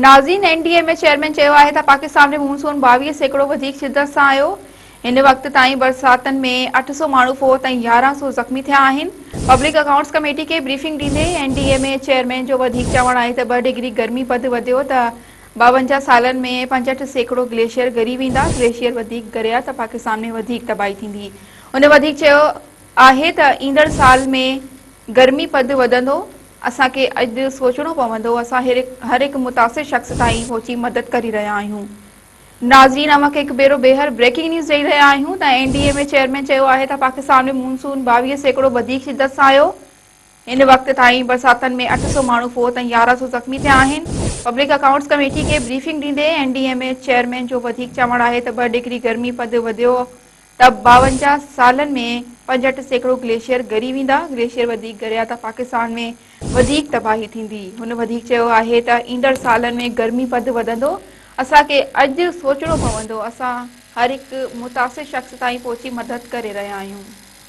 ناظرين N D M A chairman چيو آهي ته پاڪستان ۾ مون سون 22% وڌيڪ شدت سان آيو، هن وقت تائين برساتن ۾ 800 ماڻهو فوت ۽ 1100 زخمي ٿيا آهن. پبلڪ اڪائونٽس ڪميٽي کي بريفنگ ڏيندي N D M A chairman جو وڌيڪ چوڻ آهي ته 2 ڊگري گرمي پد وڌيو ته 52 سالن ۾ 65% گليشيئر ڳري ويندا، گليشيئر وڌيڪ ڳريا ته پاڪستان ۾ وڌيڪ تباهي ٿيندي. هن وڌيڪ چيو آهي ته ايندڙ سال ۾ گرمي پد وڌندو، اسان کي اڄ سوچڻو پوندو، اسان هر هڪ متاثر شخص تائين پهچي مدد ڪري رهيا آهيون. ناظرين اوهان کي هڪ ڀيرو ٻيهر بريڪنگ نيوز ڏئي رهيا آهيون ته N D M A chairman چيو آهي ته پاڪستان ۾ مون سون 22% وڌيڪ شدت سان آيو، هن وقت تائين برساتن ۾ 800 ماڻهو فوت ۽ 1100 زخمي ٿيا آهن. پبلڪ اڪائونٽس ڪميٽي کي بريفنگ ڏيندي N D M A chairman جو وڌيڪ چوڻ آهي ته 2 ڊگري گرمي پد وڌيو ته 52 سالن ۾ 65% گليشيئر ڳري ويندا، گليشيئر وڌيڪ ڳريا ته پاڪستان ۾ وڌيڪ تباهي ٿيندي. هن وڌيڪ چيو آهي ته ايندڙ سالن ۾ گرمي پد وڌندو، اسان کي اڄ سوچڻو پوندو، اسان هر هڪ متاثر شخص تائين پهچي مدد ڪري رهيا آهيون.